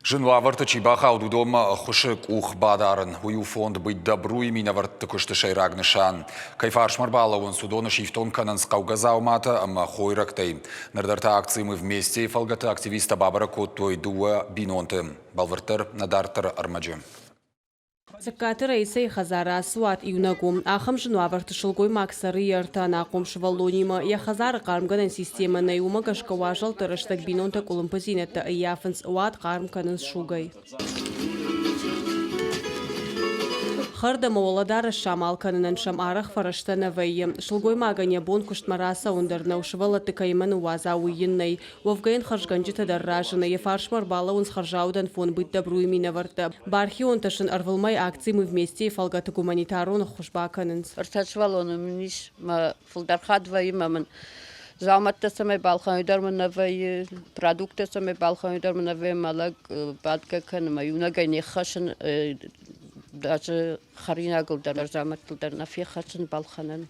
Зын уавӕрты чи бахауд, уыдонмӕ ӕххуысы къух бадарын. Уый у фонд «Быть добру»-йы минӕвӕртты куысты сӕйраг нысан. Кӕй фарсмӕ ӕрбалӕууынц, уыдоны сифтонг кӕнынц хъӕугӕ дзауматӕ ӕмӕ хойрӕгтӕй. Ныр дӕр та акци «Мы вместе»-йы фӕлгӕты активисттӕ бабӕрӕг кодтой дыууӕ бинонты. Бӕлвырддӕр нӕ дарддӕры ӕрмӕджы. Цыккаты Раисӕйы хӕдзары ацы уат иунӕг у. Ахӕм зын уавӕрты сылгоймаг цӕры йӕ ӕртӕ ӕнахъом сывӕллонимӕ. Йӕ хӕдзары хъармгӕнӕн системӕ нӕй, уымӕ гӕсгӕ уазӕлтты рӕстӕг бинонтӕ къуылымпыдзинӕдтӕ ӕййафынц, уат хъарм кӕнынц сугӕй. Хӕрд ӕмӕ уӕлӕдарӕс самал кӕнынӕн сӕм арӕх фӕрӕзтӕ нӕ вӕййы. Сылгоймагӕн йӕ бон куыстмӕ рацӕуын дӕр нӕу, сывӕллӕтты кӕимӕ ныууадза, уый йын нӕй. Уӕвгӕ йын хӕрзгӕнджытӕ дӕр разыны, йӕ фарсмӕ ӕрбалӕууынц хӕрзаудӕн фонд «Быть добру»-йы минӕвӕрттӕ. Бархионтӕ сын ӕрвылмӕй акци «Мы вместе»-йы фӕлгӕты гуманитарон ӕххуыс бакӕнынц. Ӕртӕ сывӕллоны мын ис, мӕ фылдӕр хатт вӕййы мӕ мын дзаумӕттӕ цӕмӕй балхӕной дӕр мын нӕ вӕййы, продукттӕ цӕмӕй балхӕной дӕр мын нӕ вӕййы, мӕ лӕг бадгӕ кӕны, мӕ иунӕгӕй не ххӕссын даже хӕринагыл дӕр, дзаумӕттыл дӕр нӕ феххӕссын балхӕнӕн.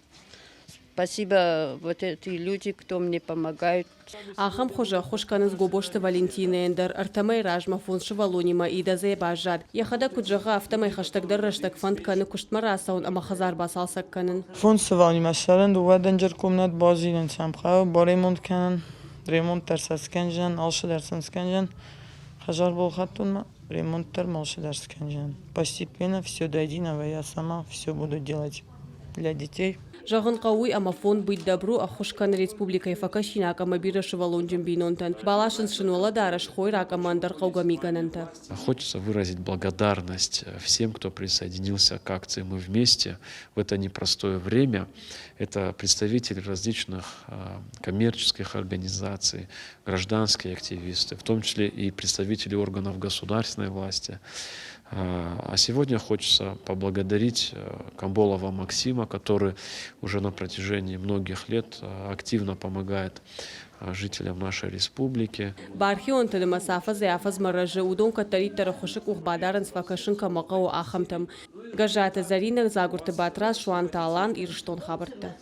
Спасибо вот эти люди, кто мне помогают. Ахӕм хуызы ӕххуыс кӕнынц Гобозты Валентинӕйӕн дӕр. Ӕртӕ мӕйы размӕ фондз сывӕллонимӕ идӕдзӕй баззад. Йӕхӕдӕг куыд зӕгъы, афтӕмӕй хӕстӕгдӕр рӕстӕг фӕнд кӕны куыстмӕ рацӕуын ӕмӕ хӕдзар бацалцӕг кӕнын. Фондз сывӕллонимӕ цӕрын, дыууӕ дынджыр комнат базилын сӕм хъӕуы, баремонт кӕнын, ремонт дӕр сӕ скӕнджынӕн, алцыдӕр сын скӕнджынӕн. Хӕдзар балхӕдтон ремонт дӕр алцыдӕр скӕнджынӕн. Постепенно все до единого я сама все буду делать для детей. Зӕгъын хъӕуы уый, ӕмӕ фонд «Быть добру» ӕххуыс кӕны республикӕйы фӕкӕсинаг ӕмӕ бирӕсывӕллонджын бинонтӕн, баласынц сын уӕлӕдарӕс, хойраг ӕмӕ ӕндӕр хъӕугӕ мигӕнӕнтӕ. Хочется выразить благодарность всем, кто присоединился к акции «Мы вместе» в это непростое время. Это представители различных коммерческих организаций, гражданские активисты, в том числе и представители органов государственной власти. А сегодня хочется поблагодарить Камболова Максима, который уже на протяжении многих лет активно помогает жителям нашей республики. Бархионты нымӕц афӕдзӕй-афӕдзмӕ рӕзы, уыдон кӕддӕриддӕр ӕххуысы къух бадарынц фӕкӕсын кӕмӕ хъӕуы, ахӕмтӕм. Гӕззаты Зӕринӕ, Дзагуырты Батрадз, Суанты Алан, Ирыстон хабӕрттӕ.